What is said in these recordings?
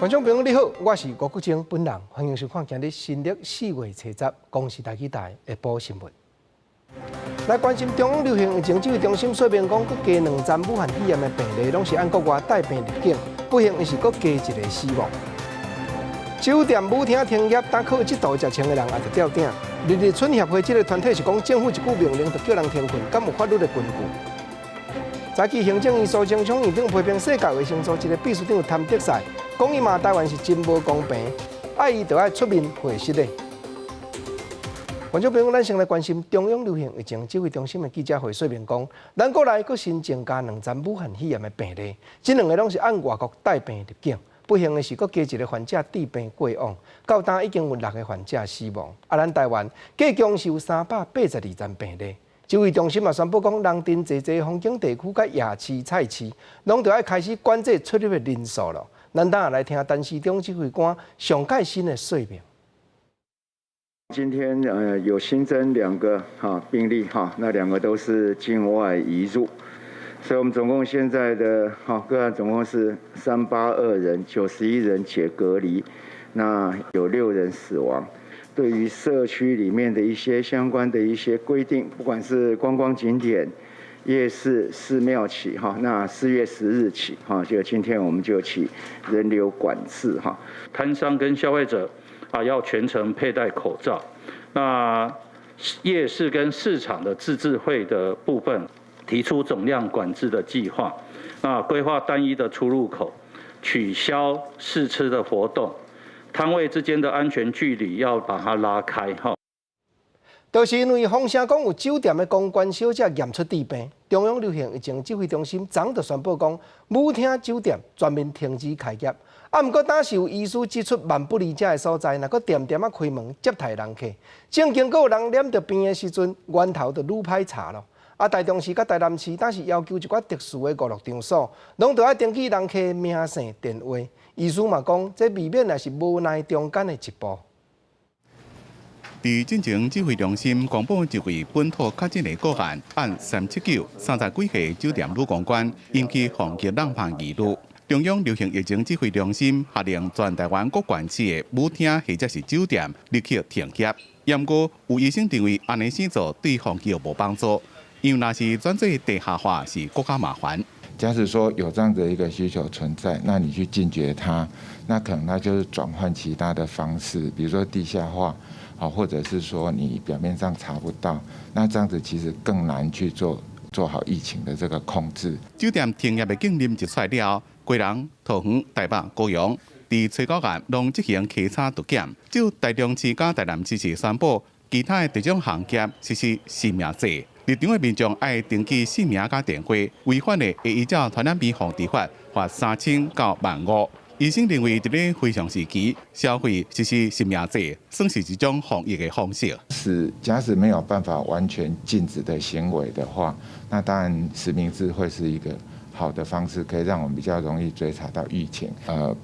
觀眾朋友你好，我是吳國晶本人，歡迎收看今日新曆4月初10公視台語台下晡新聞。來關心中央流行疫情指揮中心說明講，閣加兩宗武漢肺炎的病例，攏是按國外帶病入境，不幸的是閣加一个死亡。酒店舞廳停業，但靠這道食穿的人也著吊鼎。日日春協會這个團體是講，政府一句命令就叫人停睏，敢有法律的根據？早起行政院蘇貞昌院長批評世界衛生組織的秘書長譚德塞，講伊罵台灣是真無公平，愛伊就愛出面回實咧。觀眾朋友，咱先來關心中央流行疫情指揮中心的記者會說明講，咱國內閣新增加兩宗武漢肺炎的病例，這兩个攏是按外國帶病入境。不幸的是，閣加一个患者致病過往，到今已經有六个患者死亡。啊，咱台灣計共是有382宗病例。指揮中心嘛宣布講，人陣濟濟風景地區佮夜市菜市，攏著愛開始管制出入的人數囉。咱等下來聽陳時中指揮官上蓋新的說明。今天有新增兩個哈病例哈，那兩個都是境外移入，所以我們總共現在的哈個案總共是382人，91人解隔離，那有六人死亡。對於社區裡面的一些相關的一些規定，不管是觀光景點、夜市、寺廟起哈，那4月10日起哈，就今天我們就起人流管制哈。攤商跟消費者啊要全程佩戴口罩。那夜市跟市場的自治會的部分提出總量管制的計劃，那規劃單一的出入口，取消試吃的活動。攤位之間的安全距離要把它拉開哈。就是因為風聲講有酒店的公關小姐驗出致病，中央流行疫情指揮中心昨就宣布講，舞廳酒店全面停止開業。啊，毋過當時有醫師指出，萬不利這个所在，若閣恬恬仔開門接待人客，正經閣有人染著病的時陣，源頭就愈歹查囉。啊，台中市佮台南市當時要求一寡特殊的娛樂場所，攏著愛登記人客名姓電話。醫師嘛講，這未免也是無奈中間的一步。佇進前指揮中心公布一位本土確診的個案，按37930幾歲酒店女公關引起防疫濫判疑慮。中央流行疫情指揮中心下令全台灣各縣市的舞廳或者是酒店立刻停業。毋過有醫生認為，按呢做對防疫無幫助，因為若是轉做地下化是閣較麻煩。假使說有這樣的一個需求存在，那你去禁絕它，那可能它就是轉換其他的方式，比如說地下化，啊，或者是說你表面上查不到，那這樣子其實更難去做好疫情的這個控制。酒店停業的禁令一出來了，基隆、桃園、台北、高雄，佇初九暗攏執行稽查督檢，只有台中市佮台南市是宣布，其他的特種行業實施實名制。入場的民眾愛登記姓名佮電話，違反的會依照傳染病防治法罰3000到15,000。醫生認為，佇咧非常時期，消費實施實名制，算是一種防疫的方式。是，假使沒有辦法完全禁止的行為的話，那當然實名制會是一個好的方式，可以讓我們比較容易追查到疫情。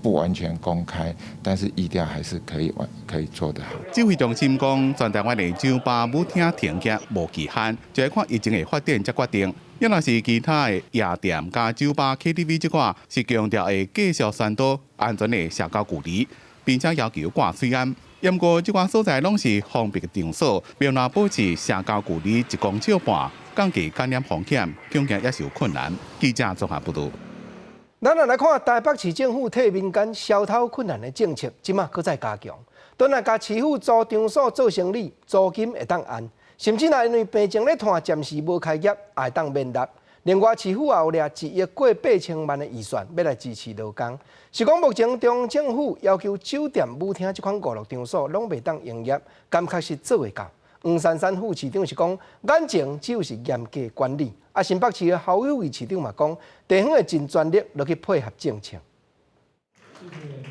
不完全公開，但是疫調還是可以完可以做得好。指揮中心講，全台灣的酒吧、舞廳停業無期限，就愛看疫情的發展才決定。抑若是其他的夜店佮酒吧、KTV 這款，是強調會繼續宣導安全的社交距離，並且要求掛喙罨。毋過這款所在攏是封閉的場所，欲若保持社交距離1.5公尺，降低感染風險，恐驚也是有困難。記者綜合報導。咱來看台北市政府替民間消頭困難的政策，這馬閣再加強。轉來共市府租場所做生理，租金會當按，甚至若因為病情咧拖，暫時無開業，也會當免納。另外，市府也有掠1億過8千萬的預算，欲來支持勞工。是講目前中央政府要求酒店、舞廳這款娛樂場所攏袂當營業，敢確實做會到？黃珊珊副市長是講，眼前只有是嚴格管理。啊，新北市的侯友宜市長嘛講，地方會盡全力落去配合政策。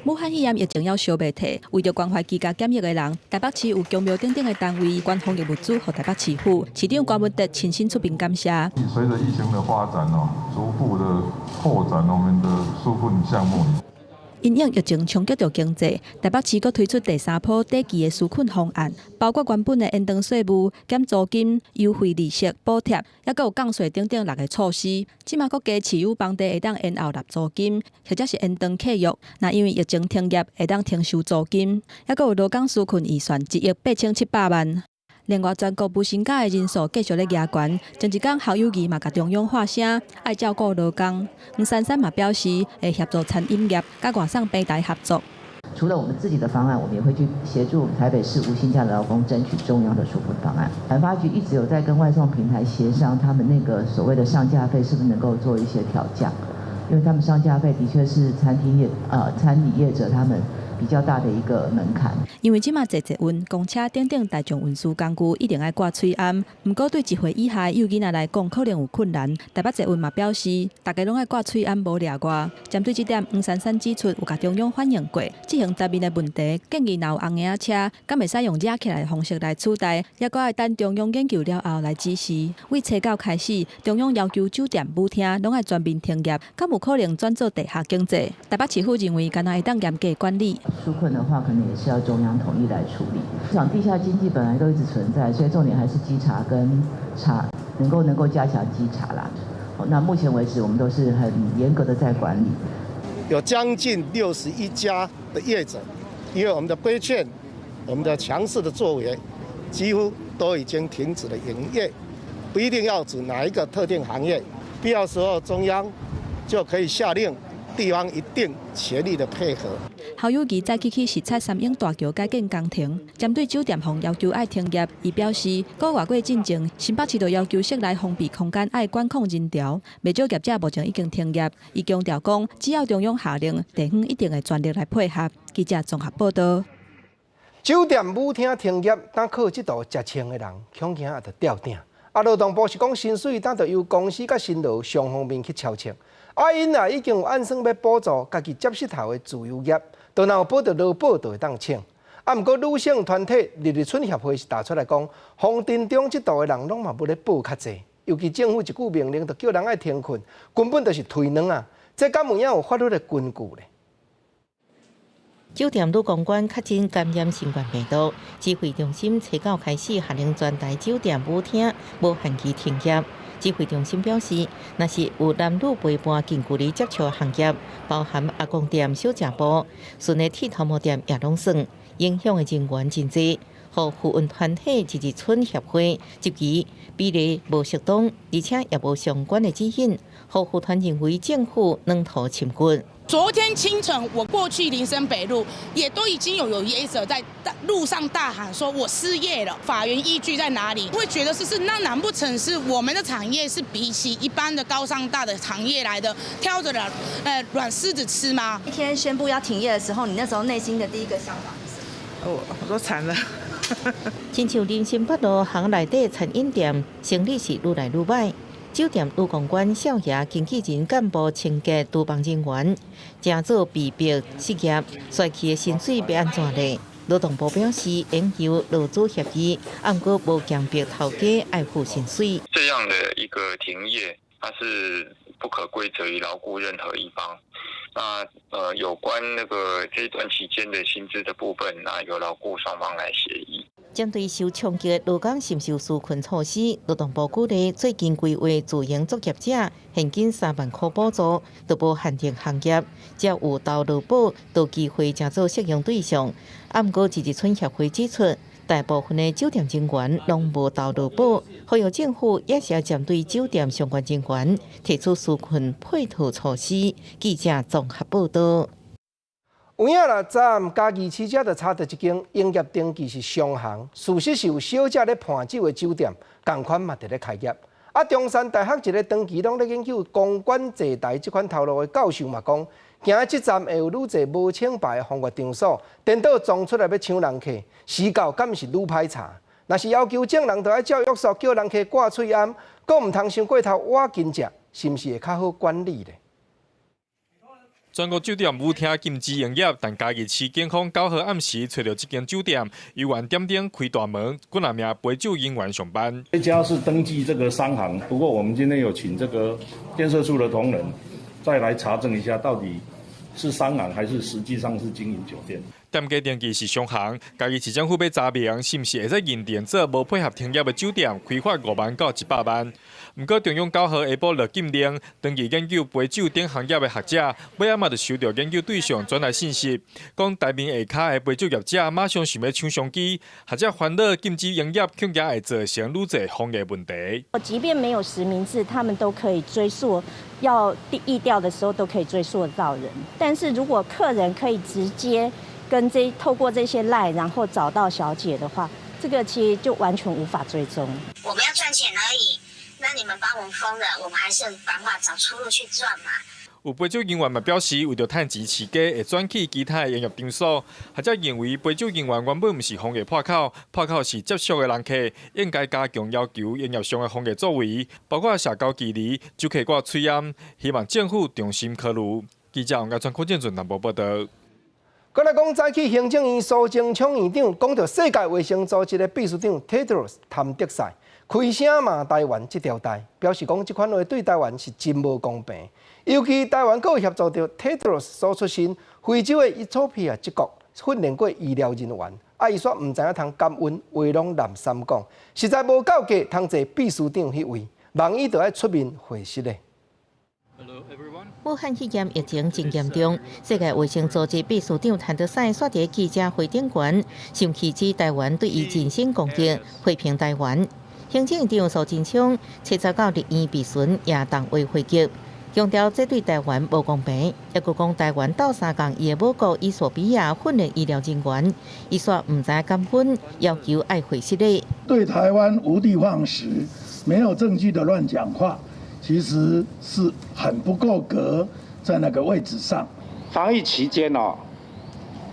武漢肺炎疫情猶燒袂退，為著關懷居家檢疫的人，台北市有宮廟等等的單位捐防疫物資予台北市府，市長柯文哲親身出面感謝。隨著疫情的發展哦，逐步的拓展我們的紓困項目。因應疫情衝擊著經濟，台北市閣推出第三波短期的紓困方案，包括原本的延長稅務、減租金、優惠利息、補貼，抑閣有降稅等等六个措施。這馬閣加持有房地會當延後納租金，或者是延長契約。若因為疫情停業，會當停收租金，抑閣有勞工紓困預算1億8700萬。另外，全國無薪假的人數繼續咧加懸。前一工侯友宜嘛共中央發聲，愛照顧勞工。黃珊珊嘛表示會協助餐飲業佮外送平台合作。除了我們自己的方案，我們也會去協助台北市無薪假的勞工爭取中央的紓困方案。產發局一直有在跟外送平台協商，他們那個所謂的上架費是不是能夠做一些調降？因為他們上架費的確是餐廳業、餐飲業者他們比較大的一個門檻。因為這馬坐捷運、公車等等大眾運輸工具一定愛掛喙罨，毋過對1歲以下幼囡仔來講可能有困難。台北捷運嘛表示，逐家攏愛掛喙罨，無例外。針對這點，黃珊珊指出有共中央反映過，執行層面的問題，建議若有紅嬰仔車，敢會使用惹起來的方式來取代，抑閣愛等中央研究了後來指示。為初九開始，中央要求酒店、舞廳攏愛全面停業，敢有可能轉做地下經濟？台北市府認為，敢若會當嚴格管理。紓困的話，可能也是要中央統一來處理。想地下經濟本來都一直存在，所以重點還是稽查跟查，能夠加強稽查啦。那目前為止，我們都是很嚴格的在管理。有將近61家的業者，因為我們的規勸，我們的強勢的作為，幾乎都已經停止了營業。不一定要指哪一個特定行業，必要時候中央就可以下令。地方一定全力的配合。侯友宜早起去視察三鶯大橋改建工程，針對酒店方要求愛停業，伊表示，個外月進前，新北市就要求室內封閉空間愛管控人潮，袂少業者目前已經停業。伊強調講，只要中央下令，地方一定會全力來配合。記者綜合報道。酒店舞廳停業，單靠這道食穿的人，恐驚也著吊頂。啊，勞動部是講薪水，當著由公司佮辛勞雙方面去敲定。啊，𪜶啊已經有按算欲補助家己接膝頭的自由業，都若有保著勞保，就會當請。啊，毋過女性團體日日春協會是打出來講，風塵中這度的人攏嘛欲咧報較濟，尤其政府一句命令就叫人愛停睏，根本就是推軟啊！這敢有影有法律的根據咧？酒店女公關確診感染新冠病毒，指揮中心初九開始下令全台酒店舞廳無限期停業。指揮中心表示，若是有男女陪伴近距離接觸行業，包含阿公店、小食部、順的剃頭毛店也攏算，影響的人員真濟。予婦運團體日日春協會質疑比例無適當，而且也無相關的指引，予婦團認為政府軟塗深掘。昨天清晨，我過去林森北路，也都已經有業者在路上大喊說：“我失業了。”法源依據在哪裡？會覺得是那難不成是我們的產業是比起一般的高商大的行業來的挑著軟柿子吃嗎？一天宣布要停業的時候，你那時候內心的第一個想法是什麼？我說慘了。親像林森北路巷內底餐飲店生意是愈來愈䆀。酒店女公關、少爺、經紀人、幹部、清潔、廚房人員，誠做被迫失業，衰去的薪水欲按怎咧？勞動部表示，應由勞資協議，毋過無強迫頭家愛付薪水。這樣的一個停業，它是不可歸責於勞僱任何一方。那有關那個這段期間的薪資的部分，那由勞僱雙方來協議。針對受衝擊的勞工是毋是有紓困措施？勞動部鼓勵最近規劃自營作業者現金3萬箍補助，都無限定行業，只要有投勞保，都有機會成做適用對象。啊，毋過日日春協會指出，大部分的酒店人員攏無投勞保，呼籲政府也是針對酒店相關人員提出紓困配套措施。記者綜合報道。有影啦，昨暗嘉義市遮就查著一間營業登記是商行，事實是有小姐咧盤酒的酒店，仝款嘛佇咧開業。啊，中山大學一个長期攏咧研究公關坐台這款頭路的教授嘛講，驚這站會有愈濟無證牌的風月場所，顛倒裝出來欲搶人客，時到敢是愈歹查？若是要求眾人都愛照約束，叫人客掛喙罨，閣毋通傷過頭倚近食，是毋是會較好管理咧？全國酒店舞廳禁止營業，但嘉義市警方9號暗時揣著這間酒店，猶原點燈開大門，幾若名陪酒人員上班。這家是登記這個商行，不過我們今天有請這個建設處的同仁再來查證一下，到底是商行還是實際上是經營酒店？店家登記是商行，嘉義市政府欲查明是毋是會使認定做無配合停業的酒店，開罰5萬到100萬。毋過中央9號下晡落禁令，長期研究陪酒等行業的學者，尾仔嘛就收著研究對象轉來信息，講台面下跤的陪酒業者馬上想欲搶商機，學者煩惱禁止營業，恐驚會造成愈濟防疫問題。即便沒有實名制，他們都可以追溯，要疫調的時候都可以追溯到人。但是如果客人可以直接跟這透過這些 LINE，然後找到小姐的話，這個其實就完全無法追蹤。我們要賺錢而已，那你們把我們封了，我們還是有辦法找出路去賺嘛。有陪酒人員嘛表示，為著趁錢飼家，會轉去其他的營業場所。學者認為，陪酒人員原本毋是防疫破口，破口是接觸的人客，應該加強要求營業商的防疫作為，包括社交距離、酒客掛喙罨，希望政府重新考慮。記者王家川、柯建俊南部報道。閣來講，早起行政院蘇貞昌院長講著世界衛生組織的秘書長 Tedros 譚德塞開聲罵台灣這條代，表示講這款話對台灣是真無公平。尤其台灣閣有協助著 Tedros 所出身非洲的伊索比亞這國訓練過醫療人員，啊，伊煞毋知影通感恩，話攏濫三講，實在無夠格通坐秘書長彼位，望伊著愛出面回實咧。武漢肺炎疫情真嚴重，世界衛生組織秘書長譚德塞煞佇記者會頂懸，生氣指台灣對伊人身攻擊，批評台灣。行政院長蘇貞昌70九立院備詢也當話回擊，強調這對台灣無公平，抑閣講台灣鬥相共伊的母國伊索比亞訓練醫療人員，伊煞毋知感恩，要求愛回實禮。對台灣無的放矢、沒有證據的亂講話，其實是很不夠格，在那個位置上。防疫期間哦，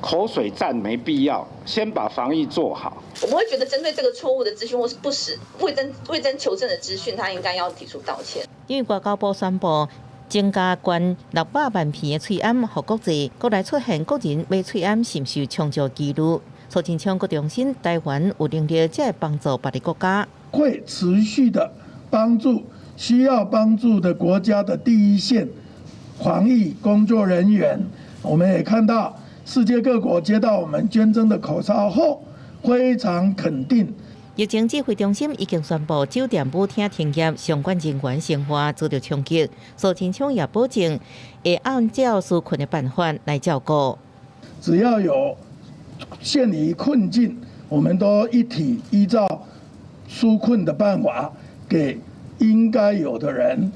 口水戰沒必要，先把防疫做好。我們會覺得針對這個錯誤的資訊或是不實、未經求證的資訊，他應該要提出道歉。因為外交部宣布增加捐600萬片的喙罨予國際，國內出現國人買喙罨是毋是創造紀錄？蘇貞昌閣重申，台灣有能力才會幫助別个國家，會持續的幫助需要幫助的國家的第一線防疫工作人員。我們也看到世界各國接到我們捐贈的口罩後，非常肯定。疫情指揮中心已經宣布酒店舞廳停業，相關人員生活遭著衝擊。蘇貞昌也保證會按照紓困的辦法來照顧。只要有陷於困境，我們都一體依照紓困的辦法，給應該有的人，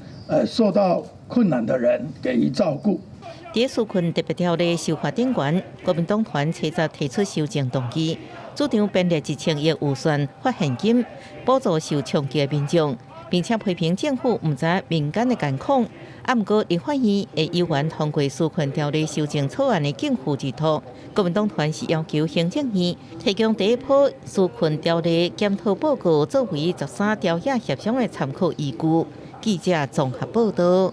受到困難的人給予照顧。佇紓困特別條例修法頂懸，國民黨團初十提出修正動議，主張編列1000億預算發現金，補助受衝擊的民眾，並且批評政府毋知民間的艱苦。啊，毋過立法院會猶原通過紓困條例修正草案的逕付入圖，國民黨團是要求行政院提供第一波紓困條例檢討報告，作為13條也協商的參考依據。記者綜合報道。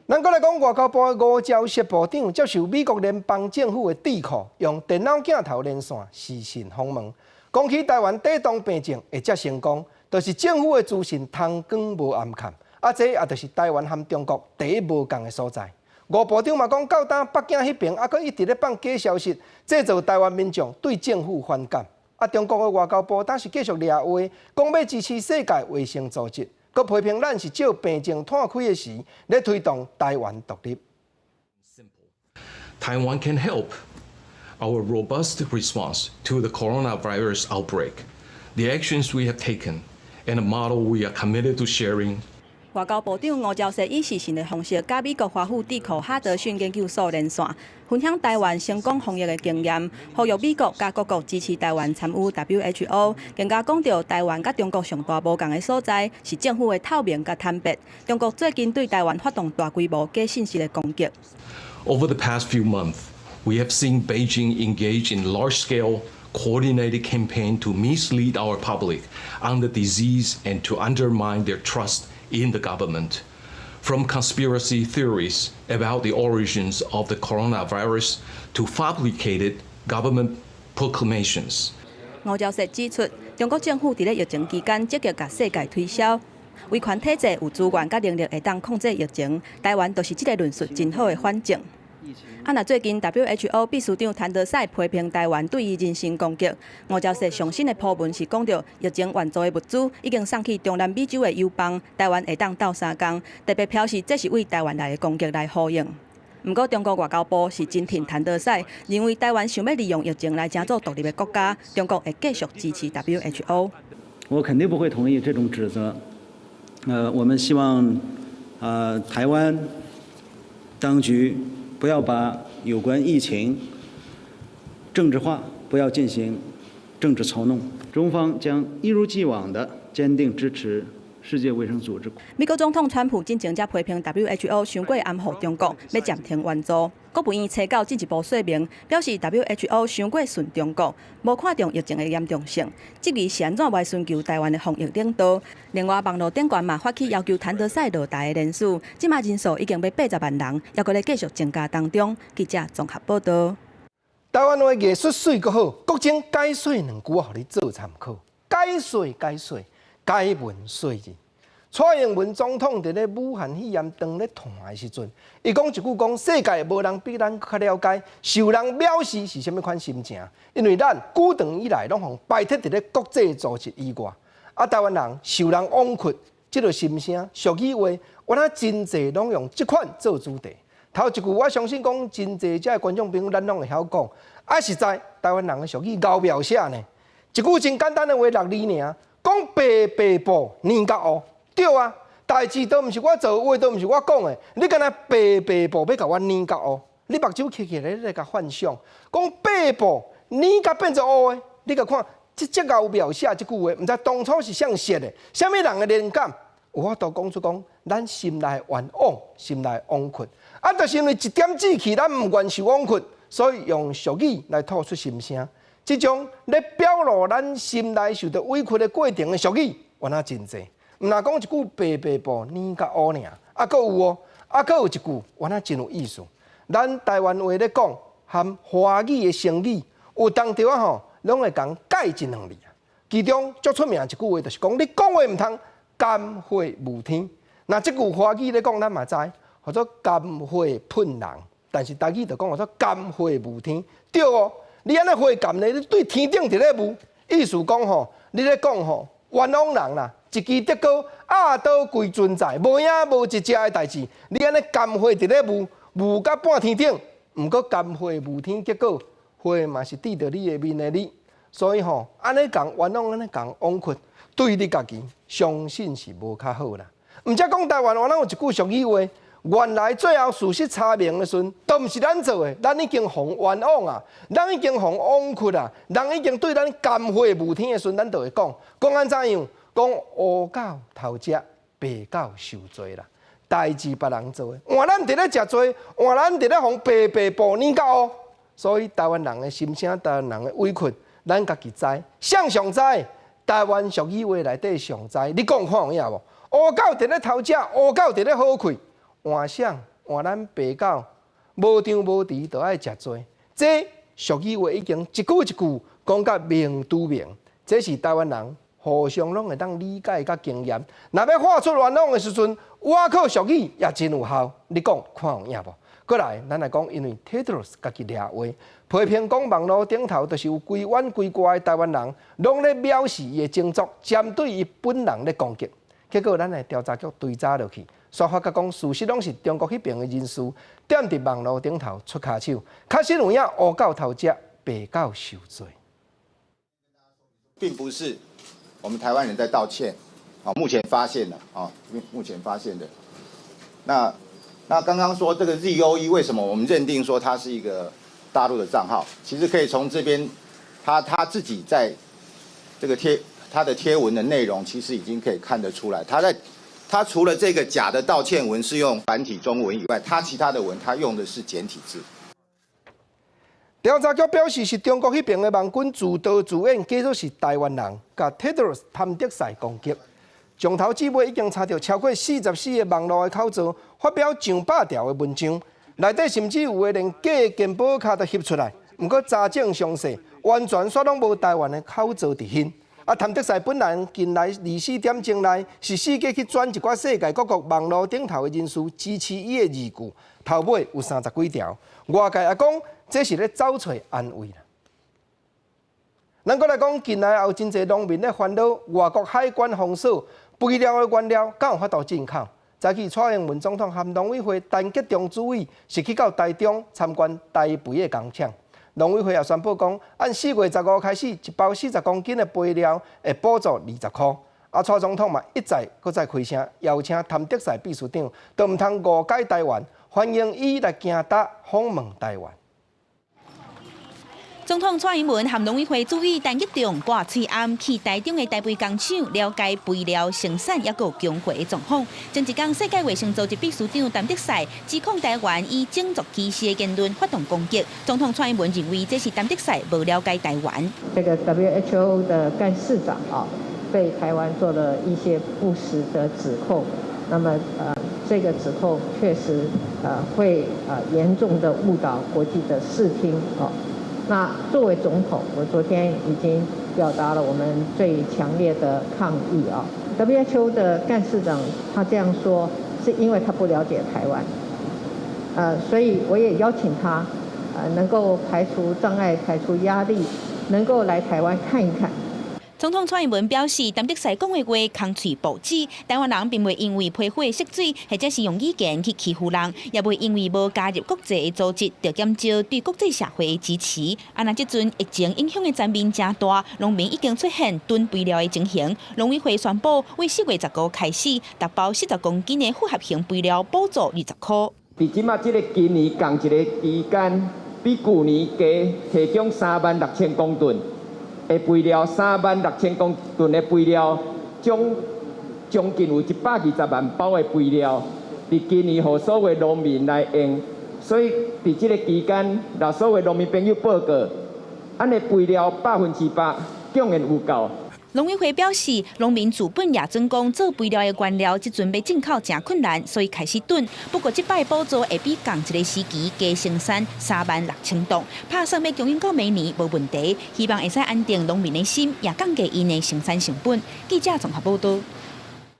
咱閣來講，外交部的吳釗燮部長接受美國聯邦政府的智庫，用電腦鏡頭連線視訊訪問，講起台灣抵擋病症會遮成功，就是政府的資訊通光無暗崁，啊，這也就是台灣和中國第一無仝的所在。吳部長嘛講，到今北京彼爿猶閣一直咧放假消息，製造台灣民眾對政府反感。啊，中國的外交部當時繼續掠話，講欲支持世界衛生組織。閣批評咱是借病情湠開的時，咧推動台灣獨立。 Taiwan can help. Our robust response to the coronavirus outbreak, the actions we have taken, and the model we are committed to sharing. 外交部長吳釗燮以視訊的方式，佮美國華府智庫哈德遜研究所連線，分享台灣成功防疫的經驗，呼籲美國佮各國支持台灣參與 WHO，更加講著台灣佮中國上大無仝的所在是政府的透明佮坦白。中國最近對台灣發動大規模假信息的攻擊。 Over the past few months, we have seen Beijing engage in large-scale, coordinated campaign to mislead our public on the disease and to undermine their trust in the government. From conspiracy theories about the origins of the coronavirus to fabricated government proclamations. 吳釗燮指出，中國政府佇咧疫情期間積極共世界推銷，威權體制有資源佮能力會當控制疫情，台灣就是這个論述真好的反證。啊，若最近 WHO 秘書長譚德塞批評台灣對伊人身攻擊，吳釗燮上新的鋪文是講著疫情援助的物資已經送去中南美洲的友邦，台灣會當鬥相共，特別表示這是為台灣來的攻擊來呼應。毋過中國外交部是真挺譚德塞，認為台灣想欲利用疫情來成做獨立的國家，中國會繼續支持 WHO。我肯定不會同意這種指責。我們希望，台灣當局不要把有關疫情政治化，不要進行政治操弄。中方將一如既往的堅定支持世界衛生組織。美國總統川普進前才批評 WHO 傷過掩護中國，欲暫停援助。國務院初九進一步說明，表示 WHO 傷過順中國，無看重疫情的嚴重性，質疑是按怎會尋求台灣的防疫領導。另外，網路頂懸嘛發起要求譚德塞落台的人數，這馬人數已經欲80萬人，猶閣咧繼續增加當中。記者綜合報導。台灣話藝術媠閣好，國政解說兩句，予你做參考。解說解說，解文說人。蔡英文總統佇咧武漢肺炎當咧湠的時陣，伊講一句講世界無人比咱較了解，受人藐視是啥物款心情？因為咱久長以來攏予排斥佇咧國際組織以外，啊，台灣人受人枉屈，這個心聲俗語話，原來真濟攏用這款做主題。頭一句我相信講真濟遮的觀眾朋友，咱攏會曉講，啊，實在台灣人的俗語𠢕描寫呢，一句真簡單的話，六字爾，講白白布黏甲烏。對啊，代誌都毋是我做，話都毋是我講的。你敢若白白布欲共我黏甲烏？你目睭閉起來，你來共幻想，講白布黏甲變做烏的，你共看，這這𠢕描寫這句話，毋知當初是啥設的，啥物人的靈感，有法度講出講，咱心內冤枉，心內枉屈，啊，就是因為一點志氣，咱毋願受枉屈，所以用俗語來吐出心聲。這種咧表露咱心內受著委屈的過程的俗語，原來真濟。毋若講一句白白布黏甲烏爾，啊，閣有哦，啊，閣有一句，原來真有意思。咱台灣話咧講，含華語的成語，有當著啊吼，攏會共蓋一兩字啊。其中足出名一句話，就是講你講話毋通含血霧天。若這句華語咧講，咱嘛知，號做含血噴人。但是台語就講號做含血霧天，對哦。你按呢血含咧，你對天頂佇咧霧，意思講吼，你咧講吼冤枉人啦。一支竹篙壓倒規船載，無影無一隻的代誌。你按呢含血佇咧霧，霧甲半天頂，毋過含血霧天，結果血嘛是滴著你的面的你。所以吼，按呢共冤枉，按呢共枉屈，對你家己相信是無較好啦。毋才講台灣，原來有一句俗語話，原來最後事實查明的時陣，都毋是咱做的，咱已經予冤枉啊，咱已經予枉屈啊，人已經對咱含血霧天的時陣，咱就會講，講按怎樣？講烏狗偷食，白狗受罪啦。代誌別人做的，換咱佇咧食罪，換咱佇咧予白白布黏甲烏。所以台灣人的心聲，台灣人的委屈，咱家己知。誰上知？台灣俗語話內底上知。你講看有影無？烏狗佇咧偷食，烏狗佇咧好氣，換誰？換咱白狗，無張無遲就愛食罪。這俗語話已經一句一句講甲明拄明，這是台灣人互相攏會當理解佮經驗。若欲喊出冤枉的時陣，倚靠俗語也真有效。你講看有影無？過來，咱來講，因為 Tedros 家己掠話，批評講網路頂頭就是有規冤規怪的台灣人，攏咧藐視伊的種族，針對伊本人咧攻擊。結果，咱的調查局追查落去，煞發覺講事實攏是中國彼爿的人士，踮佇網路頂頭出跤手，確實有影烏狗偷食，白狗受罪。並不是我們台灣人在道歉，啊，目前發現的，啊，目前發現的。那剛剛說這個 ZOE 為什麼我們認定說它是一個大陸的賬號？其實可以從這邊，他自己在這個貼他的貼文的內容，其實已經可以看得出來。他除了這個假的道歉文是用繁體中文以外，他其他的文他用的是簡體字。調查局表示，是中國彼爿的網軍自導自演，假做是台灣人，共 Tedros 譚德塞攻擊。從頭至尾已經查著超過44個網路的口座，發表上百條的文章，內底甚至有的連假健保卡都翕出來。毋過查證詳細，完全煞攏無台灣的口座佇彼。啊，譚德塞本人近來24點鐘內是四界去轉一寡世界各國網路頂頭的人士支持伊的字句，頭尾有30幾條。外界也講這是咧走揣安慰啦。咱閣來講，近來也有真濟農民咧煩惱，外國海關封鎖肥料的原料，敢有法度進口？早起蔡英文總統和農委會陳吉仲主委是去到台中參觀台肥的工廠。農委會也宣布講，按4月15開始，一包40公斤的肥料會補助20箍。啊，蔡總統嘛一再閣再開聲邀請譚德塞秘書長，都毋通誤解台灣，歡迎伊來行踏訪問台灣。總統蔡英文和農委會主委陳吉仲掛喙罨去台中的台肥工廠了解肥料生產抑閣供貨的狀況。前一工世界衛生組織秘書長譚德塞指控台灣以種族歧視的言論發動攻擊。總統蔡英文認為這是譚德塞無了解台灣。這個 WHO 的幹事長啊，對台灣做了一些不實的指控。那麼這個指控確實會嚴重的誤導國際的視聽啊。那作為總統，我昨天已經表達了我們最強烈的抗議啊！WHO 的幹事長他這樣說，是因為他不了解台灣，所以我也邀請他，能夠排除障礙、排除壓力，能夠來台灣看一看。總統蔡英文表示，譚德塞講的話空喙無舌，台灣人並袂因為皮膚的色水，或者是用語言去欺負人，也袂因為無加入國際的組織，就減少對國際社會的支持。啊，若這陣疫情影響的層面誠大，農民已經出現囤肥料的情形。農委會宣布，為4月15開始，逐包40公斤的複合型肥料補助20箍。佇這馬這个今年仝一个期間，比舊年加提供36,000公噸的肥料，36,000公噸的肥料，將將近有120萬包的肥料，佇今年予所有農民來用。所以佇這个期間，若所有農民朋友報告，按呢肥料100%供應有夠。農委會表示，農民自本也準講做肥料的原料，這陣欲進口誠困難，所以開始囤。不過這擺補助會比仝一个時期加生產36,000噸，拍算欲供應到明年無問題。希望會使安定農民的心，也降低𪜶的生產成本。記者綜合報導。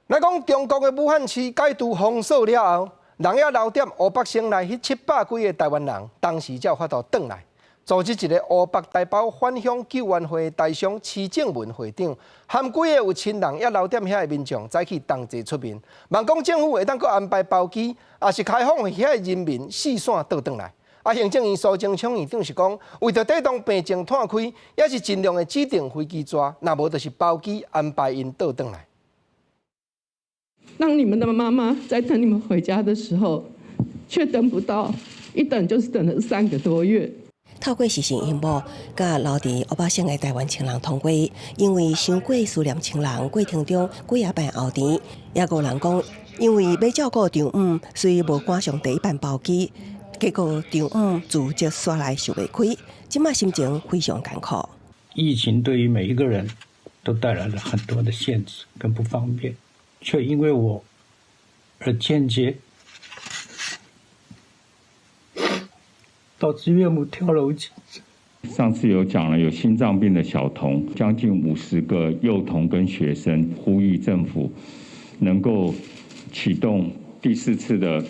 來講中國的武漢市解除封鎖了後，人猶留踮湖北省內彼700幾个台灣人，當時才有法度轉來。組織一个湖北台胞返鄉救援會台商施正文會長，含幾个有親人猶留踮遐的民眾，早起同齊出面，望講政府會當閣安排包機，抑是開放予遐的人民四散倒轉來。啊，行政院蘇貞昌院長是講，為著抵擋病情湠開，也是盡量會指定飛機逝，若無就是包機安排𪜶倒轉來。當你們的媽媽在等你們回家的時候，卻等不到，一等就是等了3個多月。透過視訊螢幕，佮留佇湖北省的台灣親人通話，因為傷過思念親人，過程中幾仔擺漚甜，也有人講，因為欲照顧丈母，所以無趕上第一班包機，結果丈母自責煞來受袂開，這馬心情非常艱苦。疫情對於每一個人都帶來了很多的限制跟不方便，卻因為我而間接導致岳母跳樓自殺。上次有講了，有心臟病的小童，將近50個幼童跟學生，呼籲政府能夠啟動第四次的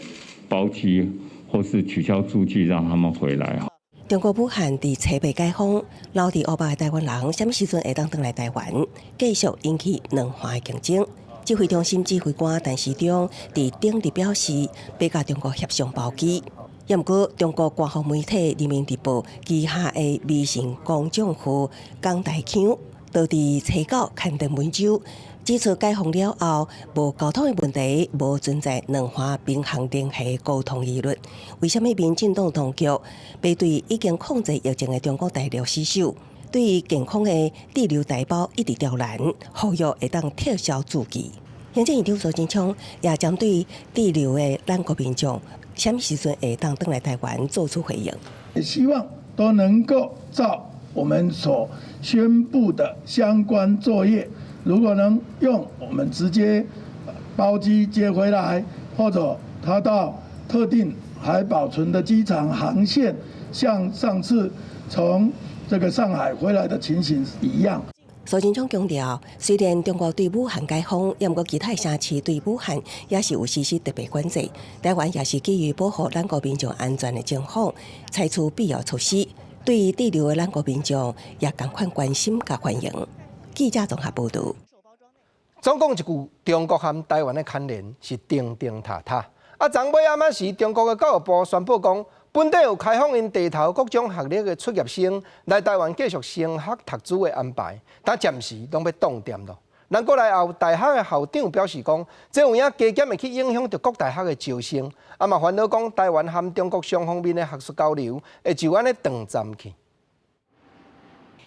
包機，或是取消駐機，讓他們回來。中國武漢佇初八解封，留佇湖北的台灣人，啥物時陣會當轉來台灣？繼續引起兩岸的競爭。指揮中心指揮官陳時中佇頂日表示，欲佮中國協商包機。也毋過，中國官方媒體《人民日報》旗下的微信公眾號江大強，就佇初九刊登文章，指出解封了後，無交通的問題，無存在兩岸民航聯繫溝通疑慮。為啥物民進黨當局欲對已經控制疫情的中國大陸施手，對健康的滯留台胞一直刁難，呼籲會當撤銷駐記。行政院長蘇貞昌也針對滯留的咱國民眾，啥物時陣會當轉來台灣做出回應？也希望都能夠照我們所宣布的相關作業，如果能用我們直接包機接回來，或者他到特定還保存的機場航線，像上次從這個上海回來的情形一樣。蘇貞昌強調，雖然中國對武漢解封，毋過其他城市對武漢也是有實施特別管制。台灣也是基於保護咱國民眾安全的情況，採取必要措施。對於滯留的咱國民眾，也仝款關心佮歡迎。記者綜合報導。總講一句，中國和台灣的牽連是釘釘塔塔。啊，昨尾暗仔時，中國的教育部宣布講，本底有開放𪜶地頭各種學歷的出入生來台灣繼續升學讀書的安排，但暫時攏欲凍定囉。咱國內也有大學的校長表示講，這有影加減會去影響著各大學的招生，啊嘛煩惱講台灣和中國雙方面的學術交流會就按呢斷暫去。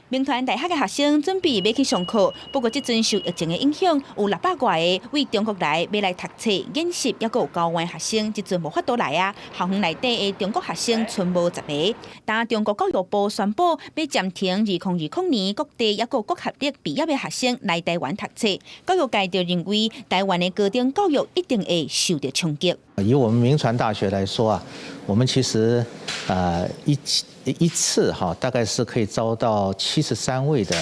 銘傳大學的學生準備欲去上課，不過這陣受疫情的影響，有600外个對中國來欲來讀冊、研習，抑閣有交換學生，這陣無法度來啊。校園內底的中國學生賰無10个。當中國教育部宣布欲暫停2020年各地抑閣各學歷畢業的學生來台灣讀冊，教育界就認為台灣的高等教育一定會受著衝擊。以我們銘傳大學來說啊，我們其實一次哈，大概是可以招到73位的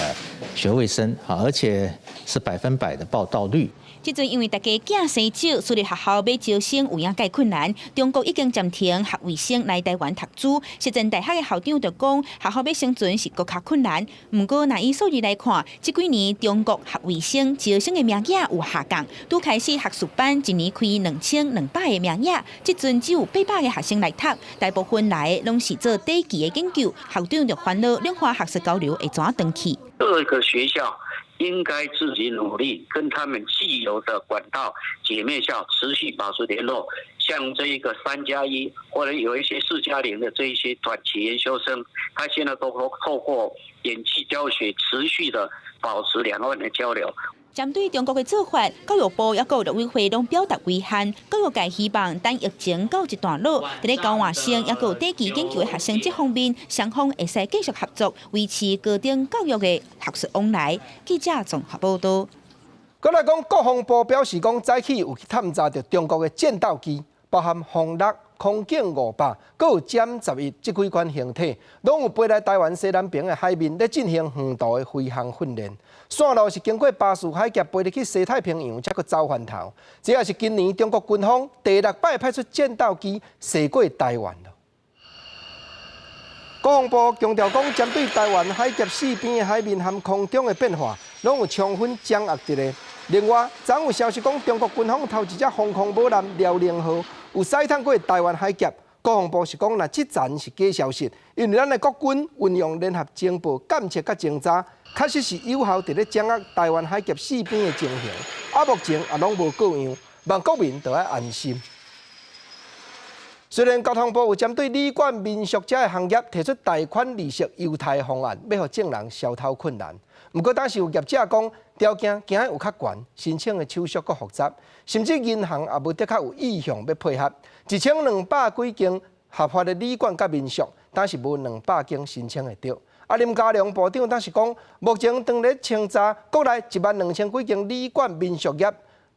學位生，而且是100%的報到率。這陣因為大家囝生少，私立學校欲招生有影較困難。中國已經暫停學位生來台灣讀書，實踐大學的校長就講，學校欲生存是閣較困難。毋過，若以數字來看，這幾年中國學位生招生的名額有下降，拄開始學術班一年開2200個名額，這陣只有800個學生來讀，大部分來的攏是做短期的研究。校長就煩惱兩岸學術交流會怎斷去？各個學校應該自己努力，跟他們既有的管道姐妹校持續保持聯絡。像這一個3+1或者有一些4+0的這一些短期研修生，他現在都透過遠距教學持續的保持兩岸的交流。針對中國的做法，教育部抑閣陸委會攏表達遺憾。教育界希望等疫情告一段落，佇咧交換生抑閣短期研究的學生這方面，雙方會使繼續合作，維持高等教育的學術往來。記者綜合報導。閣來講，國防部表示講，早起有去探查著中國的戰鬥機，包含轟六、空警500，閣有殲11這幾款形體，攏有飛來台灣西南邊的海面，咧進行遠途的飛行訓練。線路是經過巴士海峽飛入去西太平洋，才閣走翻頭。這也是今年中國軍方第六擺派出戰鬥機射過台灣囉。國防部強調講，針對台灣海峽四邊的海面和空中的變化，攏有充分掌握佇咧。另外，昨有消息講，中國軍方頭一隻防空母艦遼寧號有駛探過台灣海峽。國防部是講，若這層是假消息，因為咱的國軍運用聯合情報監測佮偵查，確實是有效佇咧掌握台灣海峽四邊的情形。啊，目前也攏無過樣，望國民著愛安心。雖然交通部有針對旅館民宿這个行業提出貸款利息優待方案，欲予眾人消頭困難。毋過，當時有業者講，條件驚有較懸，申請的手續閣複雜，甚至銀行也無的確有意向欲配合。1200幾間合法的旅館佮民宿，但是無200間申請會著。啊，林佳龍部長當時講，目前當咧清查國內1萬2000幾間旅館民宿業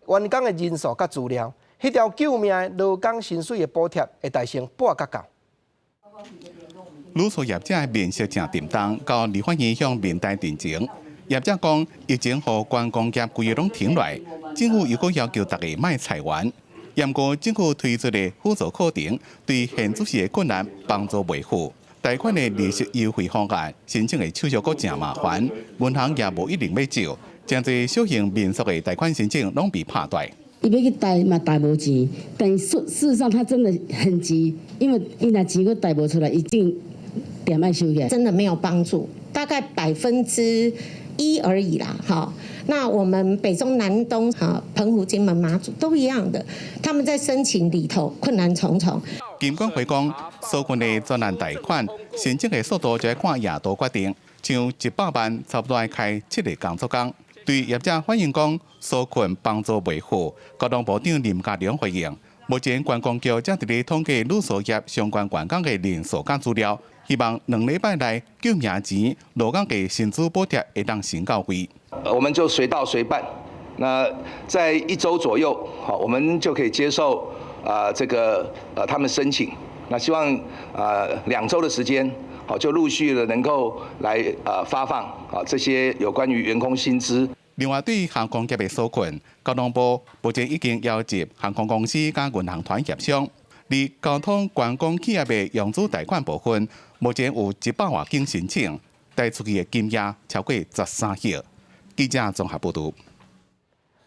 員工的人數佮資料。彼條救命的勞工薪水的補貼會代先撥甲到。旅宿業者的面色誠沉重，到立法院向面台陳情。業者講，疫情予觀光業規个攏停落來，政府又閣要求大家莫裁員。毋過政府推出的輔助課程，對現時的困難幫助袂赴。貸款的利息優惠方案，申請的手續閣誠麻煩，銀行也無一定欲借，誠濟小型民宿的貸款申請攏被拍斷。伊欲去貸嘛貸無錢，但事實上他真的很急，因為伊若錢閣貸無出來，伊這店愛收起來。真的沒有幫助，大概1%而已啦，哈。那我們北中南東哈，澎湖、金門、馬祖都一樣的，他們在申請裡頭困難重重。金管會講，紓困的專案貸款申請的速度就愛看業度決定，像100萬差不多愛開7個工作工。對業者反映講，紓困幫助袂赴，交通部長林佳龍回應，目前觀光局正佇咧統計旅宿業相關員工的人數佮資料，希望2禮拜內救命錢、勞工的薪資補貼會當先到位。我們就隨到隨辦，那在一周左右，好，我們就可以接受啊這個他們申請。那希望2周的時間，好就陸續的能夠來發放啊這些有關於員工薪資。另外，對航空業的紓困，交通部目前已經邀集航空公司佮銀行團協商，而交通觀光企業的融資貸款部分，目前有100外間申請，貸出去的金額超過13億。記者綜合報導。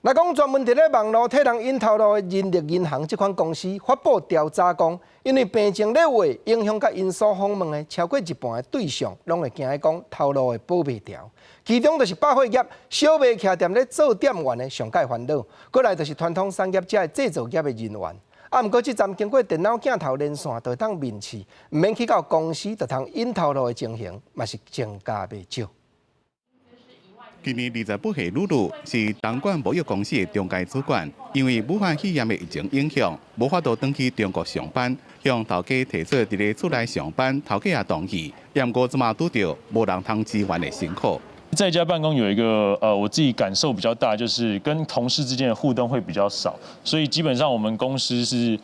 來講專門佇咧網路替人引頭路的人力銀行這款公司發布調查講，因為病情咧話影響佮𪜶所訪問的超過一半的對象，攏會驚講頭路會保袂牢。其中就是百貨業、小賣徛店咧做店員的上蓋煩惱，過來就是傳統產業遮的製造業的人員。啊，毋過這站經過電腦鏡頭連線，就會當面試，毋免去到公司就通引頭路的情形，嘛是增加袂少。今年28歲露露是東莞貿易公司的中階主管，因為武漢肺炎的疫情影響，無法度轉去中國上班，向頭家提出佇咧厝內上班，頭家也同意。毋過這馬拄著無人通支援的辛苦。在家辦公有一個我自己感受比較大，就是跟同事之間的互動會比較少，所以基本上我們公司是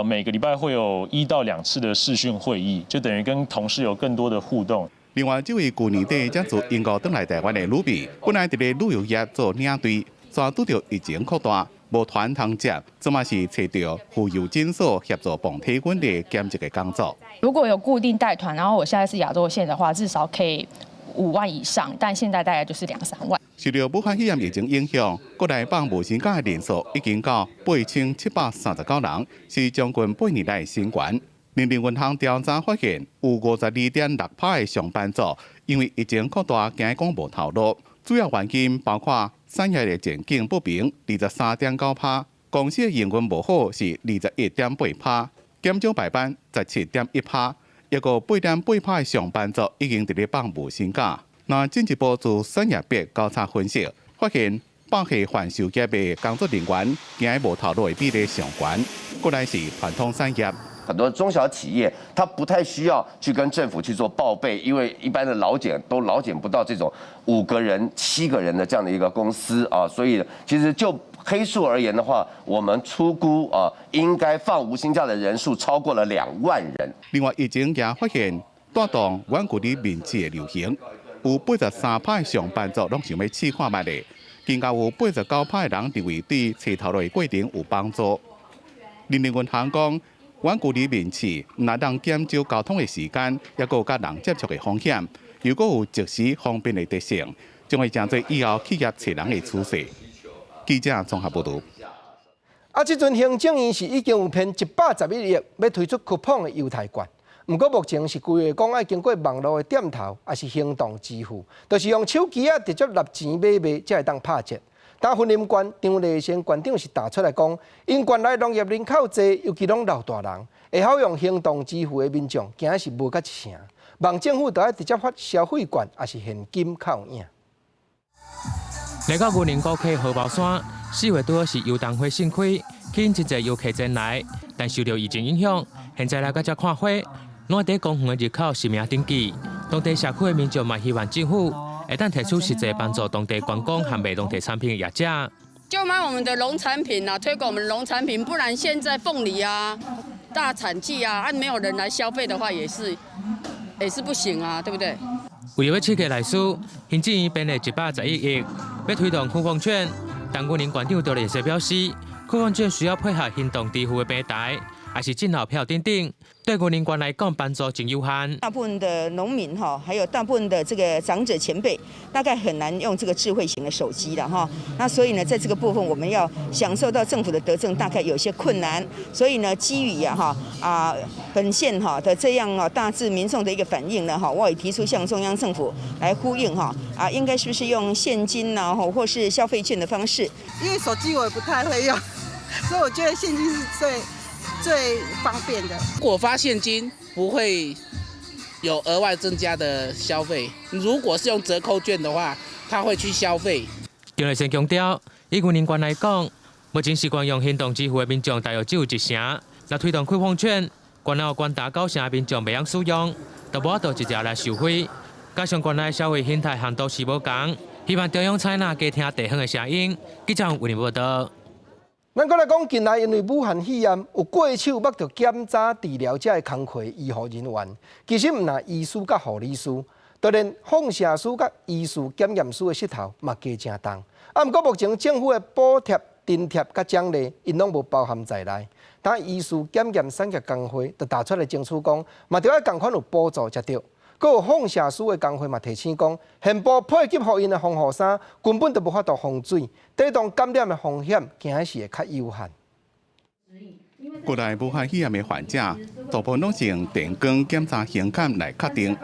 每個禮拜會有1到2次的視訊會議，就等於跟同事有更多的互動。另外，這位舊年底才自英國轉來台灣的魯比，本來佇咧旅遊業做領隊，煞拄著疫情擴大，無團通接，這馬是揣著浮游診所協助磅體溫的兼職的工作。如果有固定帶團，然後我現在是亞洲線的話，至少可以5萬以上，但現在大概就是兩三萬。受著武漢肺炎疫情影響，國內放無薪假的人數已經到8739人，是將近8年來新高。人力銀行調查發現，有52.6%的上班族因為疫情擴大，驚講無頭路。主要原因包括產業的前景不明，23.9%；公司的營運無好是21.8%，減少排班17.1%。抑閣8.8%的上班族已經佇咧放無薪假。那進一步做產業別交叉分析，發現百貨販售業的工作人員驚無頭路的比例上懸，過來是傳統產業。很多中小企業，他不太需要去跟政府去做報備，因為一般的勞檢都勞檢不到這種五個人、七個人的這樣的一個公司啊，所以其實就黑數而言的話，我們初估啊，應該放無薪假的人數超過了2萬人。另外，疫情也發現帶動遠距離面試的流行，有83%上班族攏想欲試看覓的，更加有89%的人認為對揣頭路的過程有幫助。人力銀行講，遠距離面試毋但減少交通的時間，抑閣有佮人接觸的風險。如果有即時方便的特性，將會成做以後企業揣人的趨勢。記者綜合報導。啊，這陣行政院是已經有編111億欲推出酷碰的優待券，毋過目前是規劃講愛經過網路的店頭，抑是行動支付，就是用手機仔直接納錢買賣，才會當拍折。但雲林縣張麗仙縣長是踏出來講，𪜶縣內農業人口濟，尤其攏老大人，會曉用行動支付的民眾，驚是無佮一成。望政府著愛直接發消費券，抑是現金較有影。來到雲林高溪荷包山，4月拄好是油桐花盛開，吸引真濟遊客前來。但受著疫情影響，現在來到遮看花，攏佇公園的入口實名登記。當地社區的民眾嘛希望政府會當提出實際幫助當地觀光和賣農地產品的業者。就賣我們的農產品啊，推廣我們農產品，不然現在鳳梨啊、大產季啊，啊沒有人來消費的話，也是不行啊，對不對？為了欲刺激內需，行政院編了111億，欲推動酷碰券。但雲林縣長張麗善表示，酷碰券需要配合行動支付的平台，抑是進口票等等，對雲林縣來講幫助真有限。大部分的農民哈，還有大部分的這個長者前輩，大概很難用這個智慧型的手機了哈。那所以呢，在這個部分，我們要享受到政府的德政，大概有些困難。所以呢，基於啊哈啊本縣哈的這樣啊大致民眾的一個反應呢哈，我也提出向中央政府來呼應哈啊，應該是不是用現金呢，或是消費券的方式？因為手機我也不太會用，所以我覺得現金是最最方便的。如果發現金，不會有額外增加的消費；如果是用折扣券的話，他會去消費。張麗善強調，以雲林縣來講，目前習慣用行動支付的民眾大約只有一成。若推動酷碰券，縣內有高達九成的民眾袂曉使用，就無法度直接來受惠。加上縣內消費形態和都市無仝，希望中央採納加聽地方的聲音。記者雲林報道。咱閣來講，近來因為武漢肺炎有過手捌著檢查治療者的工課醫護人員，其實毋但醫師佮護理師，就連放射師佮醫事檢驗師的膝頭嘛加誠重。啊，毋過目前政府的補貼、津貼佮獎勵，𪜶攏無包含在內。但醫事檢驗產業工會就提出來爭取講，嘛著愛仝款有補助才對。閣有放射師的工會嘛提醒講，現部配給予𪜶的防護衫根本就無法度防水，抵擋感染的風險，驚是會較有限。國內武漢肺炎的患者，大部分攏是用電光檢查胸檢來確定。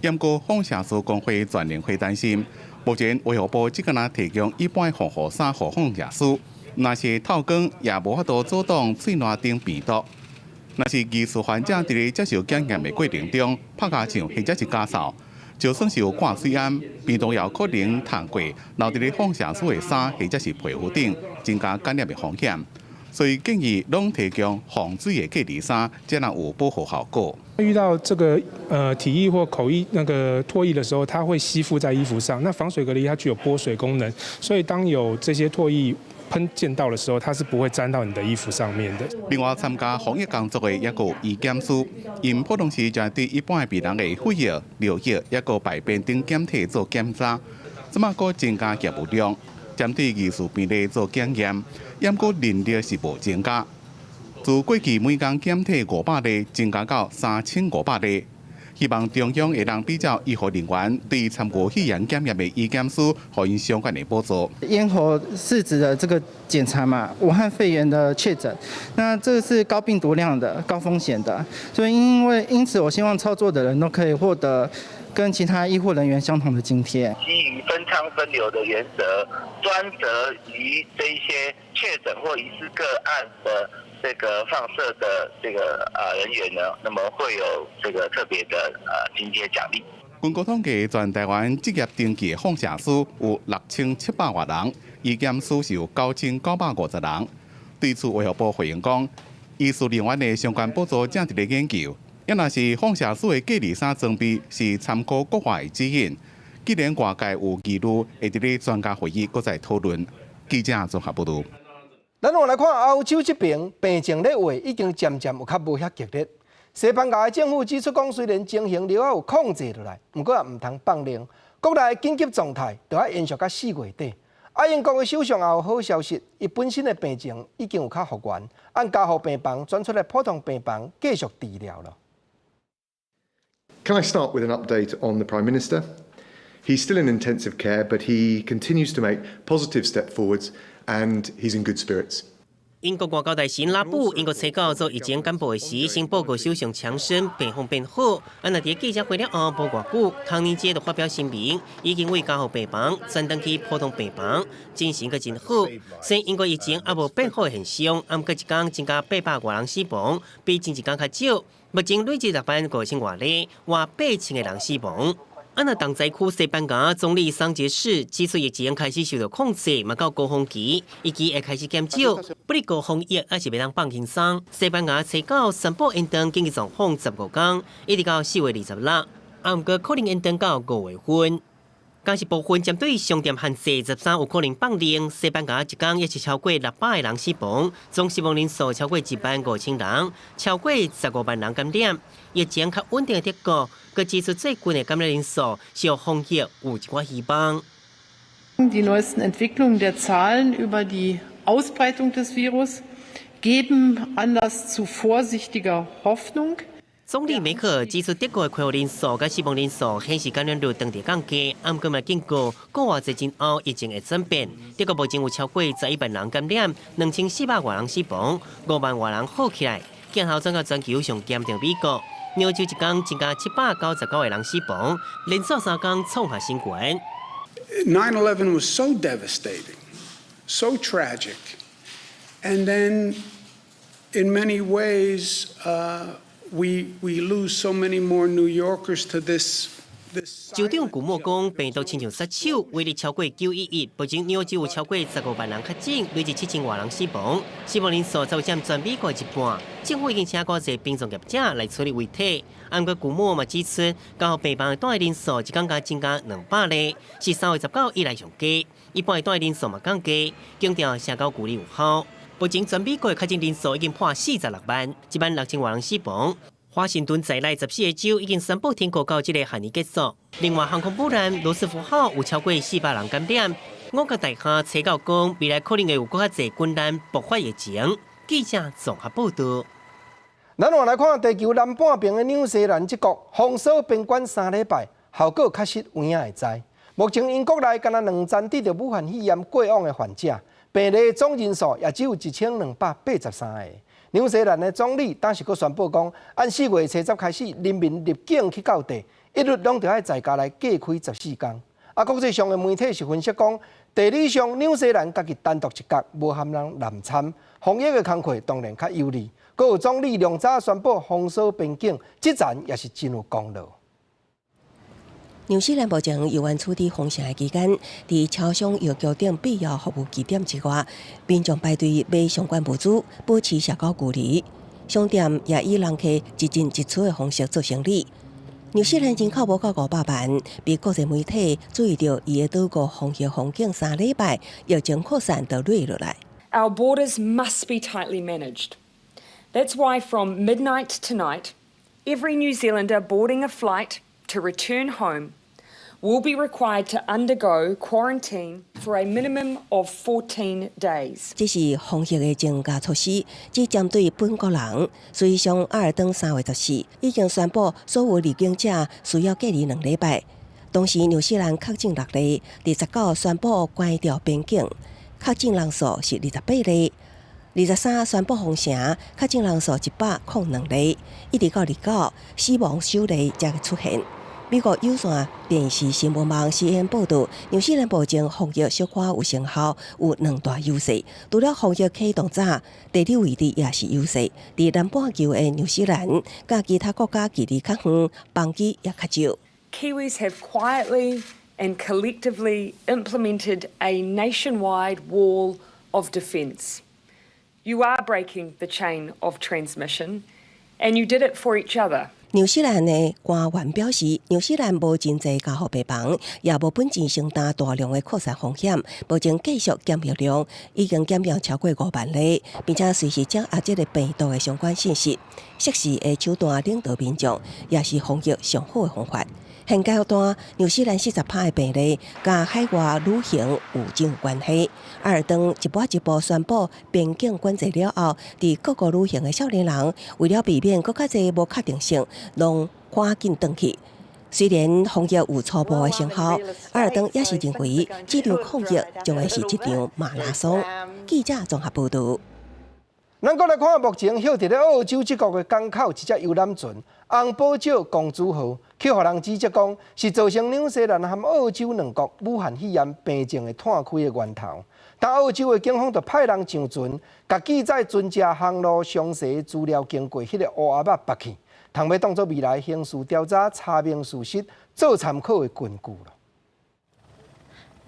毋過放射師公會全聯會擔心，目前衛福部只敢若提供一般防護衫予放射師，若是透光也無法度阻擋喙瀾頂病毒。若是疑似患者佇咧接受檢驗的過程中拍尻槍或者是咳嗽，就算是有掛喙罨，病毒也有可能通過留佇咧放射師的衫或者是皮膚頂，增加感染的風險。所以建議攏提供防水的隔離衫，才能有保護效果。遇到這個體液或口液那個唾液的時候，它會吸附在衣服上。那防水隔離衣它具有撥水功能，所以當有這些唾液噴濺到的時候，它是不會沾到你的衣服上面的。另外，參加防疫工作的一個醫檢師，𪜶普通時就對一般的病人的血液、尿液、抑閣排便等檢體做檢查，這馬閣增加業務量，針對疑似病例做檢驗，毋過人力是無增加。自過去每工檢體500例增加到3500例，希望中央會當比照醫護人員對參與肺炎檢驗的醫檢師，予𪜶相關的補助。咽喉拭子的這個檢查嘛，武漢肺炎的確診，那這個是高病毒量的、高風險的，所以因為因此，我希望操作的人都可以獲得跟其他醫護人員相同的津貼。基於分艙分流的原則，專責於這一些確診或疑似個案的這個放射的這個人員呢，那麼會有這個特別的津貼獎勵。根據統計，全台灣職業登記的放射師有6700外人，醫檢師是有9950人。對此，衛福部回應講，醫事人員的相關補助正佇咧研究。抑若是放射師的隔離衫裝備是參考國外的指引，既然外界有疑慮，會佇咧專家會議閣再討論。記者綜合報導。咱換來看歐洲這邊病情咧話已經漸漸有較無遐激烈。西班牙的政府指出講，雖然情形了有控制落來，毋過也毋通放任，國內緊急狀態著愛延續到4月底。啊，英國的首相也有好消息，伊本身的病情已經有較復原，按加護病房轉出來普通病房繼續治療了。 Can I start with an update on the Prime Minister? He's still in intensive care, but he continues to make positive step forwards and he's in good spirits. 英國外交大臣拉布，英國初九做疫情簡報時，先報告首相強生病況變好。啊，若佇記者會了後，無偌久，唐寧街就發表聲明，已經為加護病房轉轉去普通病房，精神閣真好。雖然英國疫情猶無變好的現象，毋過一工增加800外人死亡，比前一工較少。目前累計6萬5千外例，倚8000個人死亡。啊，若重災區西班牙總理桑傑士指出疫情開始受到控制，嘛到高峰期，預計會開始減少。不過防疫還是袂當放輕鬆。西班牙初九宣布延長緊急狀況15天，一直到4月26。啊，毋過可能延長到5月份。敢是部分針對商店限制13有可能放令，西班牙一工也是超過600個人死亡，總死亡人數超過1萬5千人，超過15萬人感染。疫情較穩定的德國，閣指出最近的感染人數是防疫有一寡希望。 Die neuesten Entwicklungen der Zahlen über die Ausbreitung des Virus geben Anlass zu vorsichtiger Hoffnung. 總理梅克爾指出，德國的確診人數佮死亡人數顯示感染率當地降低，毋過嘛警告，過偌濟之後疫情會轉變。德國目前有超過11萬人感染，2400外人死亡，5萬外人好起來。鏡頭轉到全球上嚴重美國，紐州一工增加799個人死亡，連續3工創下新高。 9/11 was so devastating, so tragic, and then in many ways, we lose so many more New Yorkers to this. 州長古莫講，病毒親像殺手，威力超過911。目前紐州有超過15萬人確診，累計7000外人死亡，死亡人數就佔全美國一半。政府已經請偌濟殯葬業者來處理遺體。毋過古莫嘛指出，加護病房的住院人數一工加增加200例，是3月19以來上低。一般的住院人數嘛降低，強調社交距離有效。目前全美國的確診人數已經破46萬，1萬6千外人死亡。華盛頓在內14個州已經宣布停課到這個學年結束。另外，航空母艦羅斯福號有超過400人感染。五角大廈初九講，未來可能會有閣較濟軍艦爆發疫情。記者綜合報道。咱換來看地球南半邊的紐西蘭這國封鎖邊關3禮拜，效果確實有影會知。目前英國內干焦兩層得著武漢肺炎過往的患者，病例總人數也只有1283個。紐西蘭的總理當時閣宣布講，按4月初十開始，人民入境去到地，一律攏著愛在家來隔開14天。啊，國際上的媒體是分析講，地理上紐西蘭家己單獨一角，無含人濫參，防疫的工課當然較有利。閣有總理量早宣布封鎖邊境，這層也是真有功勞。紐西蘭目前猶原處佇封城的期間，佇超商、藥局等必要服務據點之外，民眾排隊買相關物資，保持社交距離。商店也以人客一進一出的方式做生理。紐西蘭人口無夠500萬，被國際媒體注意著伊的島國防疫風景3禮拜，疫情擴散就落落來。 Our borders must be tightly managed. That's why from midnight tonight, every New Zealander boarding a flight to return home will be required to undergo quarantine for a minimum of 14 days. 這是防疫的增加措施，只針對本國人。事實上，阿爾登3月14已經宣布，所有入境者需要隔離2禮拜。同時，紐西蘭確診六例，29宣布關掉邊境，確診人數是28例。23宣布封城，確診人數102例，一直到29死亡首例才出現。美國有線電視新聞網 CNN 報導，紐西蘭目前防疫小可有成效，有兩大優勢。除了防疫啟動早，地理位置也是優勢。佇南半球的紐西蘭，佮其他國家距離較遠，班機也較少。 Kiwis have quietly and collectively implemented a nationwide wall of defence. You are breaking the chain of transmission, and you did it for each other. 紐西蘭的官員表示，紐西蘭無真濟加護病房，也無本錢承擔大量的擴散風險。目前繼續檢疫量已經檢驗超過5萬例，並且隨時掌握這个病毒的相關信息。適時的手段領導民眾，也是防疫上好的方法。現階段，紐西蘭40%的病例佮海外旅行有真有關係。阿爾登一步一步宣布邊境管制了後，佇各國旅行的少年人，為了避免閣較濟無確定性，攏趕緊轉去。雖然防疫有初步的成效，阿爾登也是認為，這場抗疫將會是一場馬拉松。記者綜合報導。咱閣來看目前歇佇咧澳洲這國的港口一隻遊覽船“紅寶石公主號”，去予人指責講是造成紐西蘭和澳洲兩國武漢肺炎病症的湠開的源頭。但澳洲的警方就派人上船，共記載船隻航路詳細資料經過彼个烏盒仔縛去，通欲當做未來刑事調查查明事實做參考的根據咯。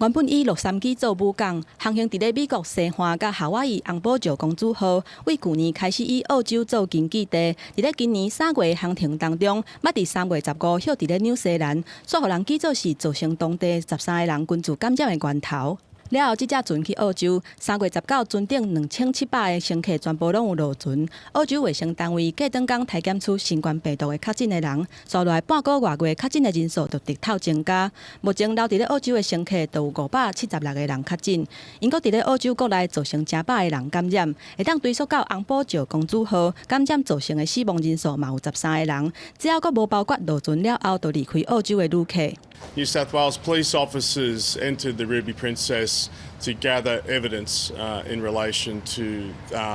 原本以洛杉磯做母港，航行佇咧美國西岸佮夏威夷紅寶石公主號，對舊年開始以澳洲做根據地，佇咧今年3月航程當中，捌佇3月15歇佇咧紐西蘭，煞予人指做是造成當地13個人群聚感染的源頭。了後，這隻船去澳洲，3月19，船頂2700個乘客全部攏有落船。澳洲衛生單位過轉工篩檢出新冠病毒的確診的人，紲落來半個外月確診的人數就直透增加。目前留佇咧澳洲的乘客就有576個人確診。英國佇咧澳洲國內造成成百个人感染，會當追溯到紅寶石公主號感染造成的死亡人數嘛有13個人。只要閣無包括落船了後就離開澳洲的旅客。 New South Wales police officers entered the Ruby Princess to gather evidence in relation to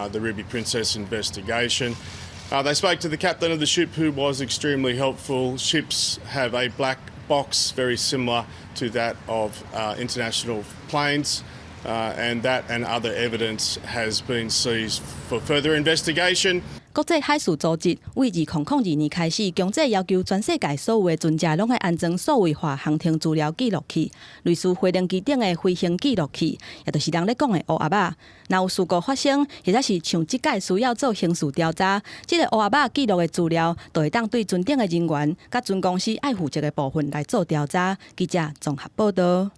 the Ruby Princess investigation. They spoke to the captain of the ship, who was extremely helpful. Ships have a black box very similar to that of international planes, and that and other evidence has been seized for further investigation. 國際海事組織對2002年開始，強制要求全世界所有的船隻攏愛安裝數位化航程資料記錄器，類似飛行機頂的飛行記錄器，也就是人咧講的烏盒仔。若有事故發生，或者是像這擺需要做刑事調查，這个烏盒仔記錄的資料，就會當對船頂的人員佮船公司愛負責的部分來做調查。記者綜合報導。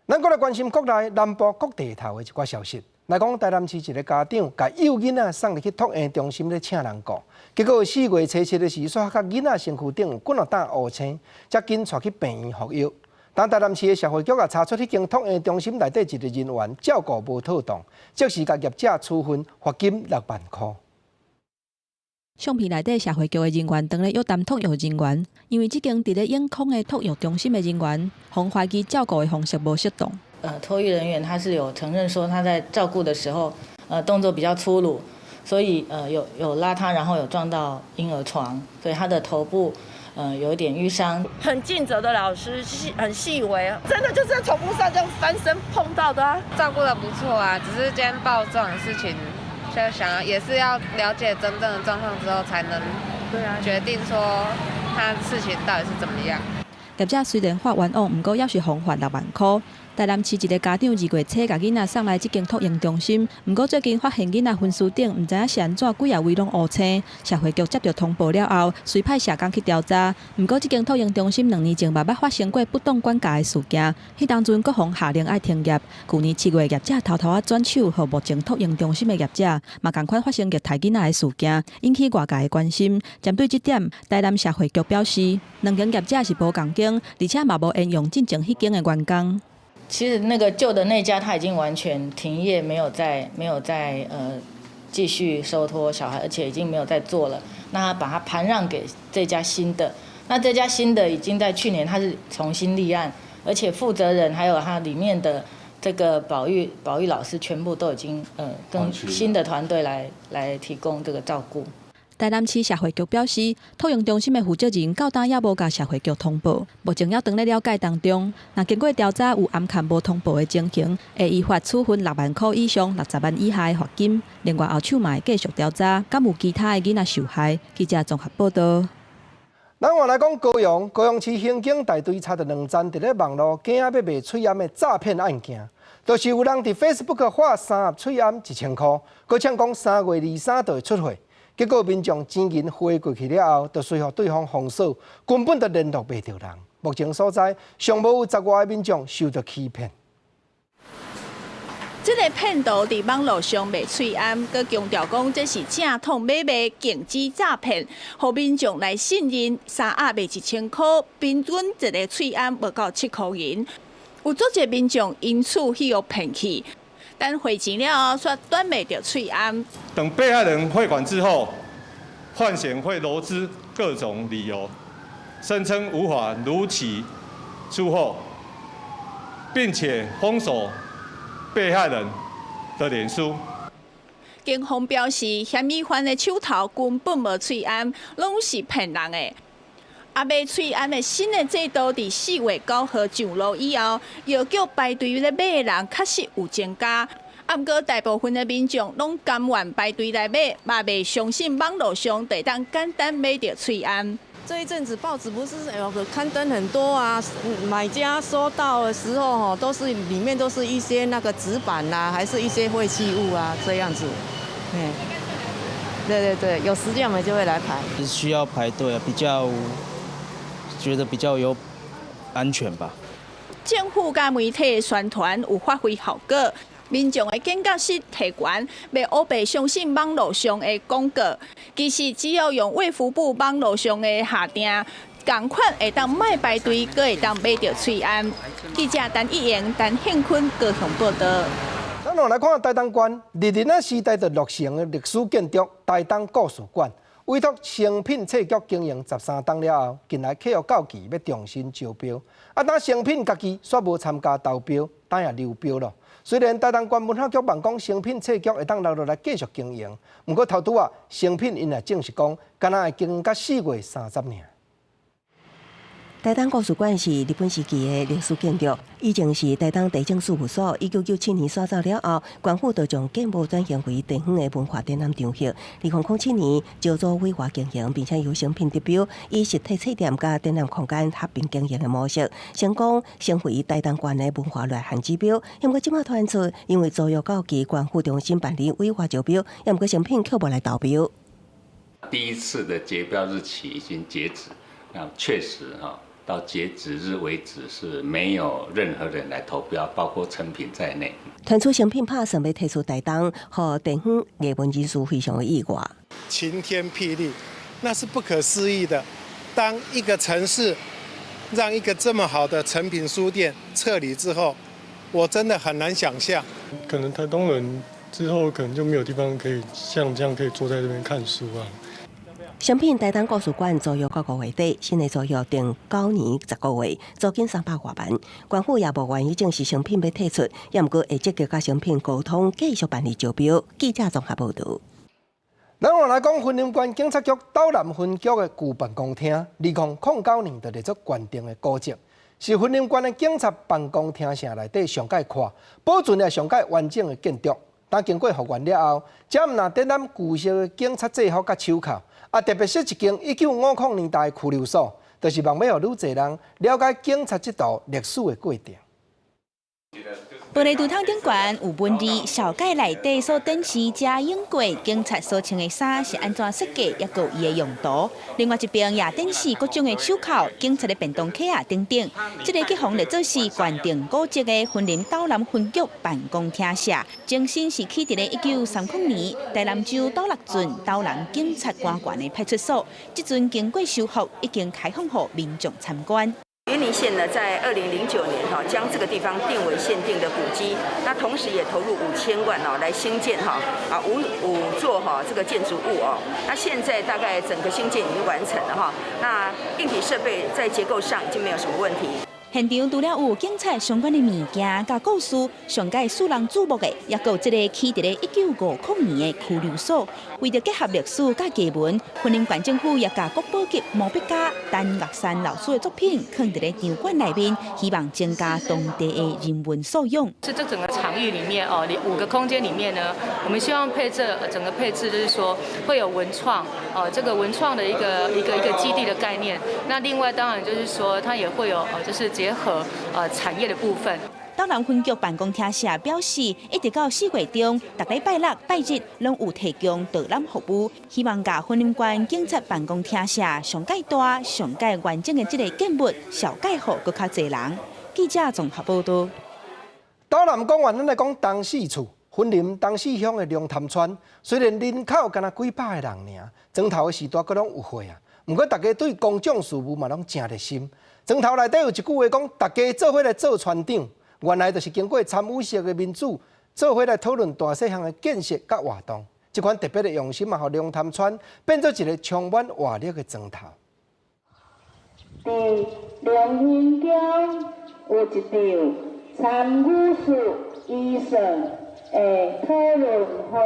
咱閣來關心國內南部各地頭的一寡消息。來講台南市一个家長，共幼囡仔送入去托嬰中心咧請人顧，結果4月初7的時，煞發覺囡仔身軀頂有幾若擔烏青，才緊帶去病院服藥。但台南市的社會局也查出彼間托嬰中心內底一个人員照顧無妥當，即時共業者處分罰金6萬箍。相片內底社會局的人員當咧約談托育人員，因為這間佇咧永康的托育中心的人員，予懷疑照顧的方式無適當。托育人員他是有承認說他在照顧的時候，動作比較粗魯，所以有拉他，然後有撞到嬰兒床，所以他的頭部有一點淤傷。很盡責的老師，細很細微，真的就是在床鋪上這樣翻身碰到的啊。照顧得不錯啊，只是今天報這種事情，就想要也是要了解真正的狀況之後，才能決定說他事情到底是怎麼樣。業者雖然發冤枉，毋過猶是予罰6萬箍。台南市一个家長2月初共囡仔送來這間托嬰中心，毋過最近發現囡仔薰書頂毋知影是按怎幾仔位攏烏青。社會局接著通報了後，隨派社工去調查。毋過這間托嬰中心2年前嘛捌發生過不當管教的事件，彼當陣閣予下令愛停業。去年7月，業者偷偷仔轉手予目前托嬰中心的業者，嘛仝款發生虐待囡仔的事件，引起外界的關心。針對這點，台南社會局表示，兩間業者是無仝間，而且嘛無沿用進前彼間的員工。其實那個舊的那家他已經完全停業，沒有再繼續收托小孩，而且已經沒有再做了。那他把它盤讓給這家新的，那這家新的已經在去年他是重新立案，而且負責人還有他裡面的這個保育老師全部都已經跟新的團隊來提供這個照顧。台南市社會局表示，托嬰中心的負責人到今猶無共社會局通報，目前猶當咧了解當中。若經過調查有掩崁無通報的情形，會依法處分6萬箍以上60萬以下的罰金。另外後手嘛會繼續調查，敢有其他的囡仔受害。記者綜合報導。咱換來講高雄，高雄市刑警大隊查著兩宗佇咧網路假欲賣喙罨的詐騙案件，就是有人佇 Facebook 發三盒喙罨1000箍，閣嗆講3月23就會出貨。結果民眾錢銀匯過去了後，就隨予對方封鎖，根本就聯絡袂著人。目前所在尚無有十外个民眾受著欺騙。這个騙徒佇網路上賣喙罨，閣強調講這是正統買賣，禁止詐騙，予民眾來信任。三盒賣1000箍，平均一个喙罨無夠7箍銀。有足濟民眾因此去予騙去。等匯錢了後，煞轉袂著喙罨。等被害人匯款之後，犯嫌會羅織各種理由，聲稱無法如期出貨，並且封鎖被害人的臉書。警方表示，嫌疑犯的手頭根本無喙罨，攏是騙人的。啊，賣喙罨的新的制度，佇4月9號上路以後，要叫排隊咧買的人確實有增加。啊，毋過大部分的民眾攏甘願排隊來買，嘛袂相信網路上就會當簡單買著喙罨。這一陣子報紙不是有個刊登很多啊，買家收到的時候，吼，都是裡面都是一些那個紙板啦，還是一些廢棄物啊，這樣子。嗯，對對對，有時間我們就會來排。需要排隊啊，比較覺得比較有安全吧。政府佮媒體的宣傳有發揮效果。民眾的警覺性提懸，袂烏白相信網路上的廣告。其實只要用衛福部網路上的下訂，仝款會當莫排隊，閣會當買著喙罨。記者陳一瑩、陳慶坤高雄報導。咱來看台東縣，日治仔時代就落成的歷史建築台東故事館，委託誠品冊局經營13冬了後，近來契約到期欲重新招標，啊，但誠品家己煞無參加投標，等下流標囉。雖然台東縣文化局望講誠品冊局會當留落來繼續經營，毋過頭拄仔誠品𪜶也證實講，敢若會經營到4月30爾。台東故事館是日本時期的歷史建築，以前是台東地政事務所。1997年徙走了後，縣府就將建物轉型為地方的文化展覽場域。2007年招租委外經營，並且由誠品得標，以實體冊店佮展覽空間合併經營的模式，成功成為台東縣的文化內涵指標。毋過這擺傳出，因為租約到期，縣府重新辦理委外招標，毋過誠品卻無來投標。第一次的截標日期已經截止，那確實哈。到截止日為止是沒有任何人來投標，包括誠品在內。傳出誠品拍算欲退出台東，予地方藝文人士非常的意外。晴天霹靂，那是不可思議的。當一個城市讓一個這麼好的誠品書店撤離之後，我真的很難想象。可能台東人之後可能就沒有地方可以像這樣可以坐在這邊看書啊。誠品台東故事館租約到5月底，新的租約定9年10個月，租金300外萬。縣府也無願意證實誠品欲退出，也毋過會積極佮誠品溝通，繼續辦理招標。記者綜合報導。咱換來講，雲林縣警察局斗南分局的舊辦公廳，2009年就列做縣定的古蹟，是雲林縣的警察辦公廳城內底上蓋闊、保存了上蓋完整的建築。但經過復原了後，這毋但展覽舊式的警察制服佮手銬，啊，特別是一間1950年代的拘留所，就是望欲予愈濟人了解警察這道歷史的過程。玻璃櫥窗頂懸有文字，紹介內底所展示遮用過警察所穿的衫是按怎設計，抑閣有伊的用途。另外一邊也展示各種的手銬、警察的便當盒仔等等。這个去予列做是縣定古蹟的雲林斗南分局辦公廳舍，前身是起佇咧1930年台南州斗六郡斗南警察官員的派出所，這陣經過修復，已經開放予民眾參觀。雲林縣呢，在2009年哈，將這個地方定為縣定的古蹟，那同時也投入5000萬哦，來興建哈啊五座哈這個建築物哦。那現在大概整個興建已經完成了哈，那硬體設備在結構上已經沒有什麼問題。現場除了有警察相關的物件佮故事，上蓋使人矚目的，抑閣有這个起佇咧1950年的拘留所。為著結合歷史佮藝文，雲林縣政府也共國寶級毛筆家陳岳山老師的作品囥佇咧場館內面，希望增加當地的人文素養。是這整個場域裡面哦，五個空間裡面呢，我們希望配置整個配置，就是說會有文創哦，這個文創的一個基地的概念。那另外當然就是說，它也會有就是結合產業的部分。斗南分局辦公廳舍表示，一直到4月中，逐禮拜六、拜日攏有提供導覽服務，希望共雲林縣警察辦公廳舍上蓋大、上蓋完整的這个建物，紹介予閣較濟人。記者綜合報導。斗南講完，咱來講東勢厝，雲林東勢鄉的龍潭村，雖然人口干焦幾百个人爾，莊頭的時代閣攏有火啊，毋過大家對公眾事務嘛攏誠熱心。莊頭內底有一句話講，大家做伙來做村長，原來就是經過參與式的民主，做伙來討論大細項的建設佮活動。這款特別的用心嘛，予龍潭村變做一个充滿活力的莊頭。佇龍興鄉有一場參與式預算的討論會。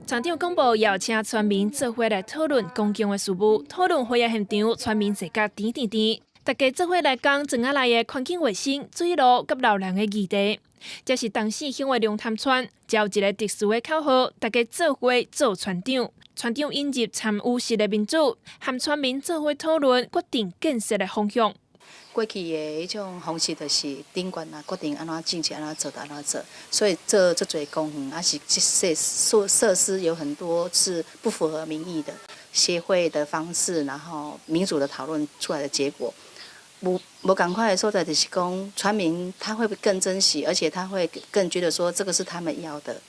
村長公布邀請村民做伙來討論公共的事務，討論會的現場，村民坐甲甜甜甜，大家做伙來講莊仔內的環境衛生、水路佮老人的議題。這是東勢鄉的龍潭村，這有一个特殊的口號，大家做伙做村長。村長引入參與式的民主，和村民做伙討論，決定建設的方向。過去的彼種方式就是長官啊決定按怎政策按怎做就按怎做，所以做足濟公園抑是這些設施有很多是不符合民意的，協會的方式，然後民主的討論出來的結果，無仝款的所在就是講，村民他會更珍惜，而且他會更覺得說這個是他們要的。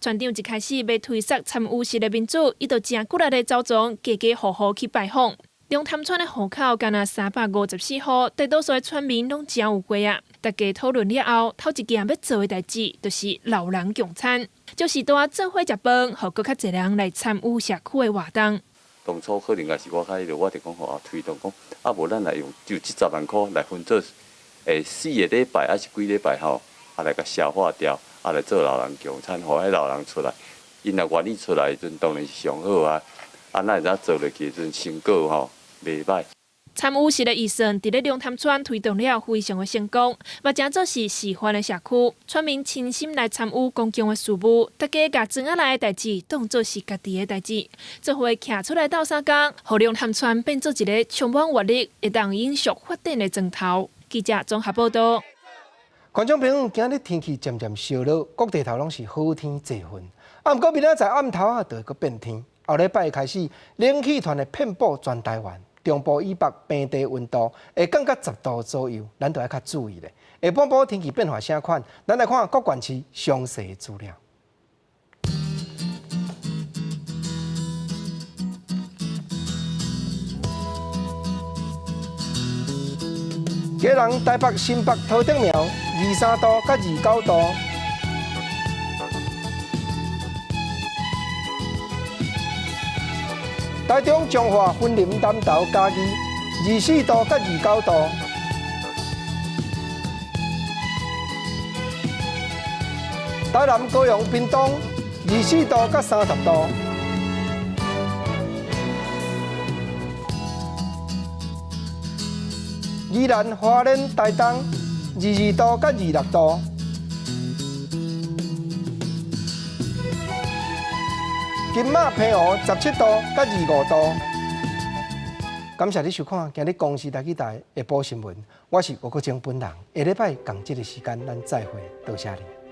村長一開始欲推捒參與式的民主，伊就誠骨力的走傱，家家戶戶去拜訪。龍潭村的戶口干焦354戶，大多數的村民攏誠有話啊！大家討論了後，頭一件欲做的代誌就是老人共餐，就是帶做伙食飯，予閣較濟人來參與社區的活動。當初可能也是我較彼落，我就講吼啊，推動講啊，無咱來用就這10萬箍來分做4個禮拜，抑是幾禮拜吼，啊來共消化掉，啊來做老人共餐，予彼老人出來，𪜶若願意出來的時陣，當然是上好啊。啊，咱會知做落去的時陣成果吼袂䆀。參與式的預算，佇咧龍潭村推動了非常的成功，嘛誠做是示範的社區，村民親身來參與公共的事務，大家共莊仔內的代誌當做是家己的代誌，做伙徛出來鬥相共，予龍潭村變做一个充滿活力、會當永續發展的莊頭。記者綜合報導。觀眾朋友，今日天氣漸漸燒熱，各地頭攏是好天濟雲。啊，毋過明仔載暗頭仔就會閣變天。後禮拜開始，冷氣團會遍佈全台灣。中部以北平地溫度會降到10度左右，咱就愛較注意咧。下半晡天氣變化啥款？咱來看各縣市詳細的資料。基隆、台北、新北、桃竹苗，23度佮29度；台中、彰化、雲林、南投、嘉義，24度佮29度；台南、高雄、屏東，24度佮30度。宜蘭、花蓮、台東，22度佮26度。金馬、澎湖17度佮25度。感謝你收看今日公視台語台下晡新聞，我是吳國楨本人。下禮拜仝這个時間，咱再會，多謝你。